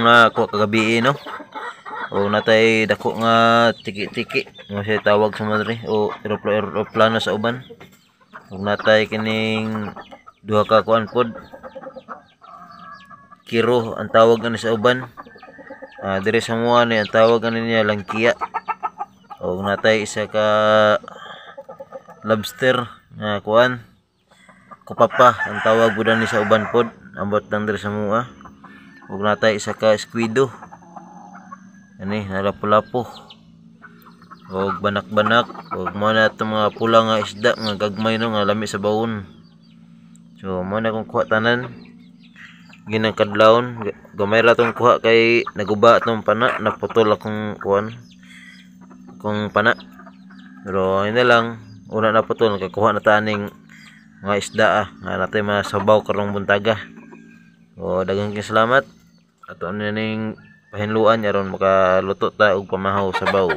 nakuha kagabi, no? O natay dako nga tiki-tiki nga siya tawag sa madre o eroplano sa uban. Ug natay kining duha ka kuan pod, kiro ang tawag ani sa uban. Diri sa mua ni ang tawag ani niya langkiya. Og natay isa ka lobster nga kuan, kupapa ang tawag pud ani sa uban pod, ambot lang diri sa mua. Ug natay isa ka squido ani nalapo-lapo og banak-banak, ug mao na atong mga pula nga isda nga gagmay, no, nga lami sa bawon. So mao na akong kuha tanan ginang kadlawon. Gamay ra tong kuha kay naguba atong pana, naputol akong kuan, akong pana, pero ayun na lang, una naputol, nakakuha na ta aning mga isda, nga natay mga sabaw karong buntaga. O daghang kay salamat. Ato na ning pahinluan aron makaluto ta og pamahaw sabaw.